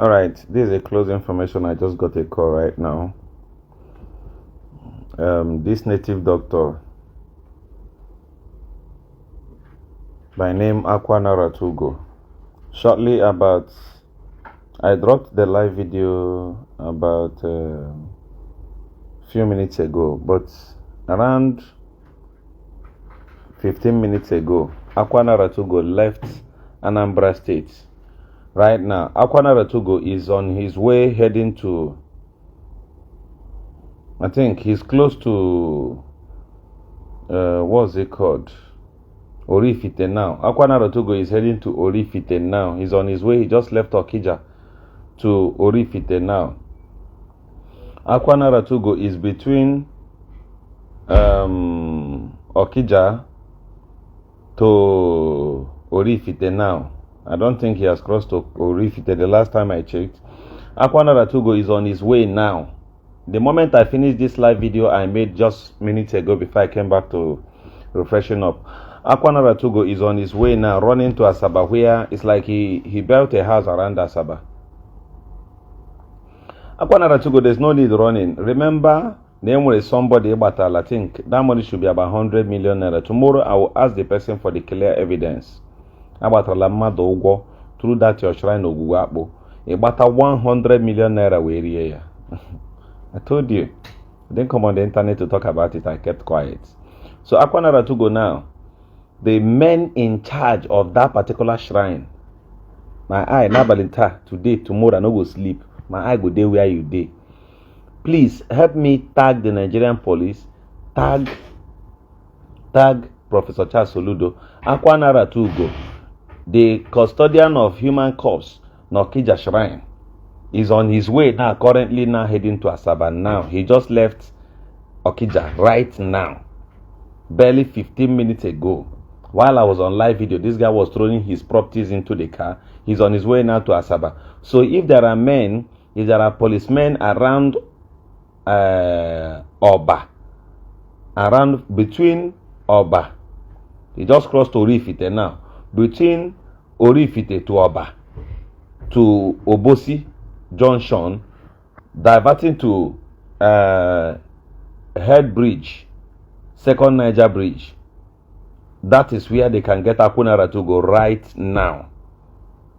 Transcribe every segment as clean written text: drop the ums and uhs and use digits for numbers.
All right, this is a close information. I just got a call right now. This native doctor by name Aquanaratugo, shortly about, I dropped the live video about a few minutes ago, but around 15 minutes ago, Aquanaratugo left Anambra State. Right now, Aquanaratugo is on his way heading to, I think he's close to, what's it called? Orifite now. Aquanaratugo is heading to Orifite now. He's on his way. He just left Okija to Orifite now. Aquanaratugo is between Okija to Orifite now. I don't think he has crossed to Orifite the last time I checked. Aquanaratugo is on his way now. The moment I finished this live video I made just minutes ago before I came back to refreshing up, Aquanaratugo is on his way now, running to Asaba, where it's like he built a house around Asaba. Aquanaratugo, there's no need running. Remember, name was somebody about I think that money should be about 100 million naira. Tomorrow I will ask the person for the clear evidence about Lamado through that your shrine of Guapo. About 100 million naira where I told you. I didn't come on the internet to talk about it. I kept quiet. So Aquanaratugo now, the men in charge of that particular shrine. My eye, Nabalinta, today, tomorrow, I no go sleep. My eye go there where you dey. Please help me tag the Nigerian police, tag Professor Charles Soludo, Aquanaratugo, the custodian of human corpse, Okija Shrine, is on his way now, currently now heading to Asaba now. He just left Okija right now, barely 15 minutes ago. While I was on live video, this guy was throwing his properties into the car. He's on his way now to Asaba. So if there are men, if there are policemen around Oba, around between Oba, he just crossed to Orifite now, between Orifite to Oba, to Obosi Junction, diverting to Head Bridge, Second Niger Bridge. That is where they can get Aquanaratugo right now.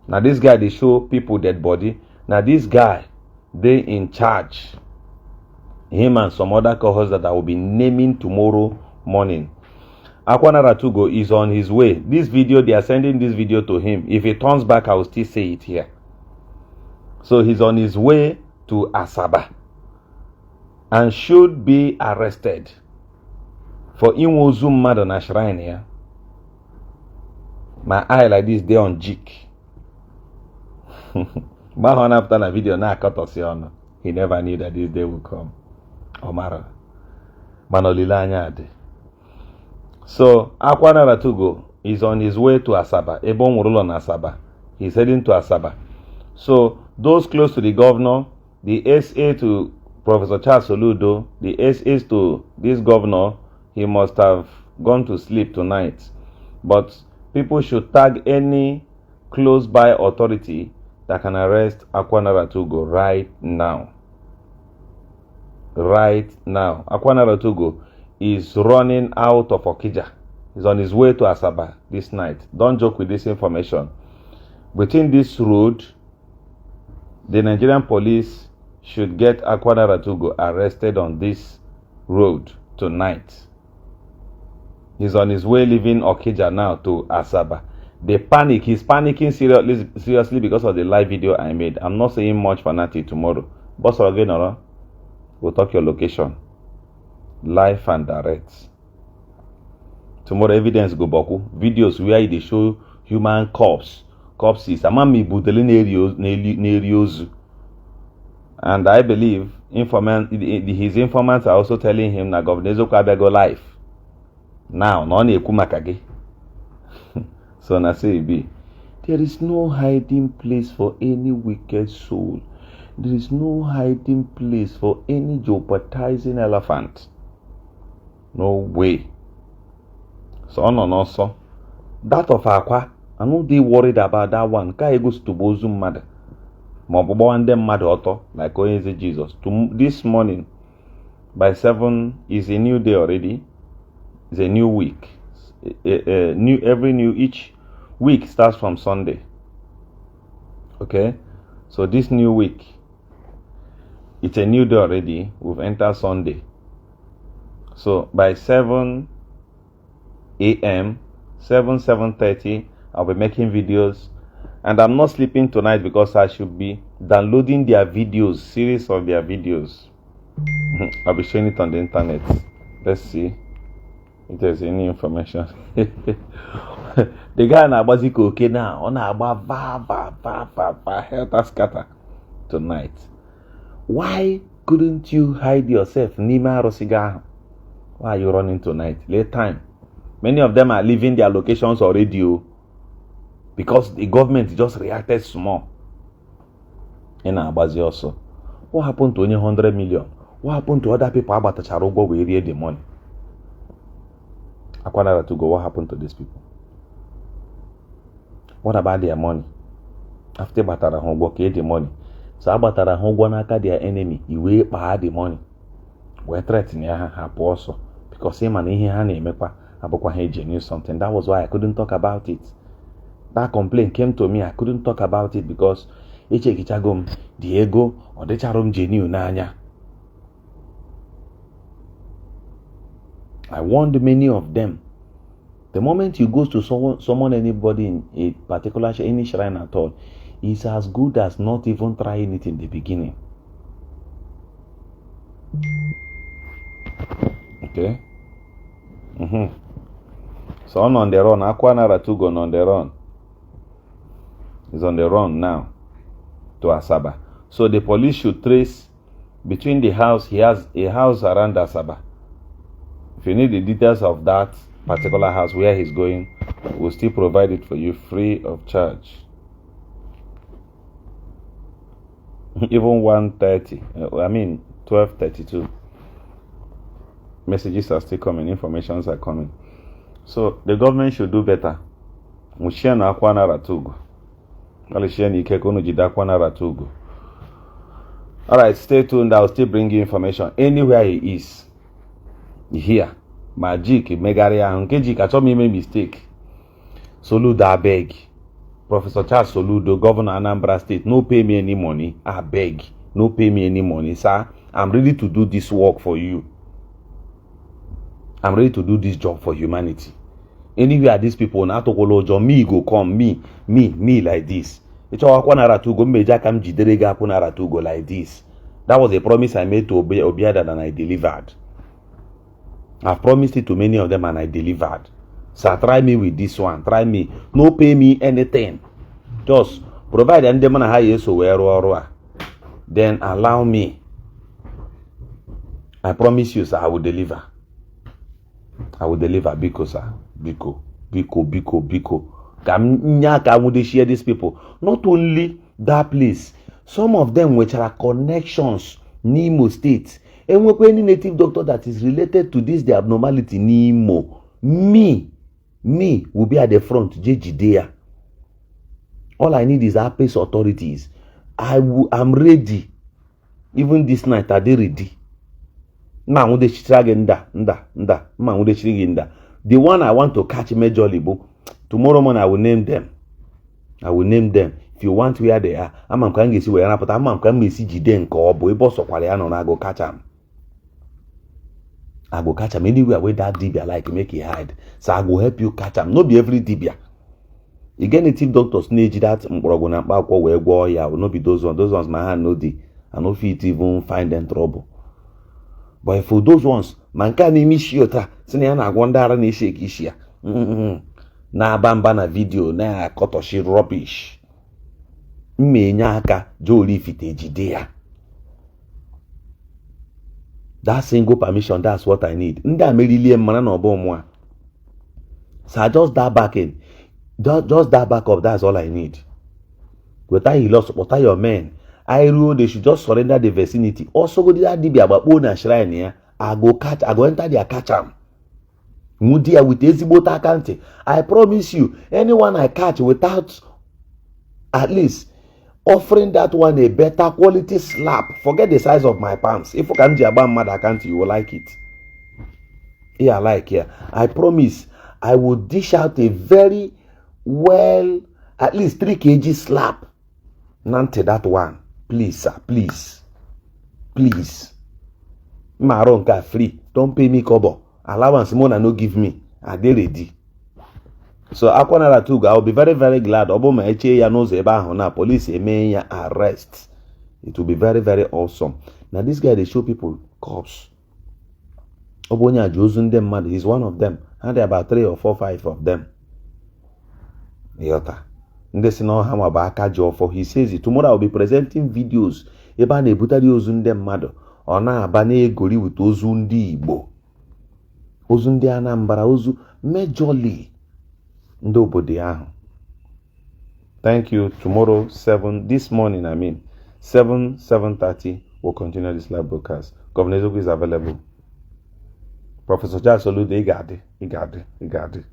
Now this guy, they show people dead body. Now this guy, they in charge. Him and some other cohorts that I will be naming tomorrow morning. Aquanaratugo is on his way. This video, they are sending this video to him. If he turns back, I will still say it here. So he's on his way to Asaba and should be arrested for Inwozum Madonna Shrine here. My eye like this, they on jig. But after the video, now cut us on. He never knew that this day would come. Omara. Manolila. So Aquanaratugo is on his way to Asaba. Ebon Wurulo on Asaba. He's heading to Asaba. So those close to the governor, the SA to Professor Charles Soludo, the SAs to this governor, he must have gone to sleep tonight. But people should tag any close by authority that can arrest Aquanaratugo right now. Right now. Aquanaratugo is running out of Okija. He's on his way to Asaba this night. Don't joke with this information. Within this road, the Nigerian police should get Aquanaratugo arrested on this road tonight. He's on his way leaving Okija now to Asaba. The panic, he's panicking seriously because of the live video I made. I'm not saying much for Nati tomorrow. Boss again, we'll talk your location. Live and direct. Tomorrow evidence go boku. Videos where they show human corpses. Amami budeli neriozu. And I believe his informants are also telling him that Governor Ezoka go live. Now, noekumakage. So na say be. There is no hiding place for any wicked soul. There is no hiding place for any jeopardizing elephant. No way. So no so. That of Aqua, I know they worried about that one. Ka ego stubozum mother. like onye Jesus. This morning by 7 is a new day already. It's a new week. Each week starts from Sunday. Okay, so this new week, it's a new day already. We've entered Sunday. So by 7 a.m., 7:30, I'll be making videos. And I'm not sleeping tonight because I should be downloading their videos, series of their videos. I'll be showing it on the internet. Let's see if there's any information. The guy na Abaziko okay now. On helter scatter tonight. Why couldn't you hide yourself? Nima Rosiga. Why are you running tonight? Late time. Many of them are leaving their locations already because the government just reacted small. In Abazi also. What happened to only 100 million? What happened to other people about the Charugo where they the money? Akwanara to go. What happened to these people? What about their money? After Batara Hongo get the money. So Abatara Hongo naka their enemy. You will pay the money. We're threatening her also. Because him and he knew something. That was why I couldn't talk about it. That complaint came to me. I couldn't talk about it because Diego or the Charum genuine nanya. I warned many of them. The moment you go to someone anybody in a particular any shrine at all, it's as good as not even trying it in the beginning. Okay. So on the run. Akwanara Tugo on the run. He's on the run now to Asaba. So the police should trace between the house. He has a house around Asaba. If you need the details of that particular house where he's going, we'll still provide it for you free of charge. Even 12:32. Messages are still coming, informations are coming. So the government should do better. Mushiana Akwanara Tugo. Alright, stay tuned. I'll still bring you information. Anywhere he is. Here. Magic, Megaria, Nkeji, I told me made mistake. Soludo, I beg. Professor Charles Soludo, Governor Anambra State, no pay me any money. I beg. No pay me any money, sir. I'm ready to do this work for you. I'm ready to do this job for humanity. Anywhere these people na atokolo job, me go come, me like this. It's all Akwanara to go meja kam jiderega Akwanara to go like this. That was a promise I made to Obiada and I delivered. I've promised it to many of them and I delivered. So try me with this one. Try me. No pay me anything. Just provide and them na high so where then allow me. I promise you, sir, I will deliver. I will deliver Biko, sir. Biko. Can share these people. Not only that place, some of them which are connections, Nimo State. And when any native doctor that is related to this, the abnormality, Nimo, me will be at the front, there. All I need is APES authorities. I'm ready. Even this night, are they ready? The one I want to catch majorly, tomorrow morning I will name them. If you want where they are, I'm going to see where I'm going to see Jiden or boy boss of Qualiano, I go catch them. I go catch them anywhere where that dibia like make it hide. So I will help you catch them. Not be every dibia. You get native doctors need that Mbrogona Bako where go ya will not be those ones. Those ones my hand no di. I no fit even find them trouble. But for those ones, man can initiate. Seniana Gwandara ni shake ishia. Na bamba na video na kotoshi rubbish. Menyaka joli fite jidea. That single permission, that's what I need. Nda merili mana no bomwa. So just that back in. Just that back up, that's all I need. Whether he lost, whether your men, I rule they should just surrender the vicinity. Also go to that DB about own shrine here. I go enter their catch am. Mudia with Ezibota County. I promise you, anyone I catch without at least offering that one a better quality slap. Forget the size of my pants. If you can't jabba mad account, you will like it. Yeah, like yeah. I promise I will dish out a very well, at least 3 kg slap. Nante that one. Please, sir, please. Please. Maronka free. Don't pay me kobo. Allowance more no give me. Are they ready? So Akwanara Tuga, I'll be very, very glad. Obama Eche ya knows about na police eme ya arrest. It will be very, very awesome. Now this guy, they show people cops. Obonya Jozunde mad, he's one of them. And there are about 3 or 4, 5 of them. Yota. Ndesino hama baka for he says it. Tomorrow I'll be presenting videos. Eba ne butari ozunde mad. Ona abane gori with ozundi Igbo. Ozundi Anambra ozu majorly. Thank you. Tomorrow, this morning, 7:30, we'll continue this live broadcast. Governor Zogu is available. Professor Soludo, he got it.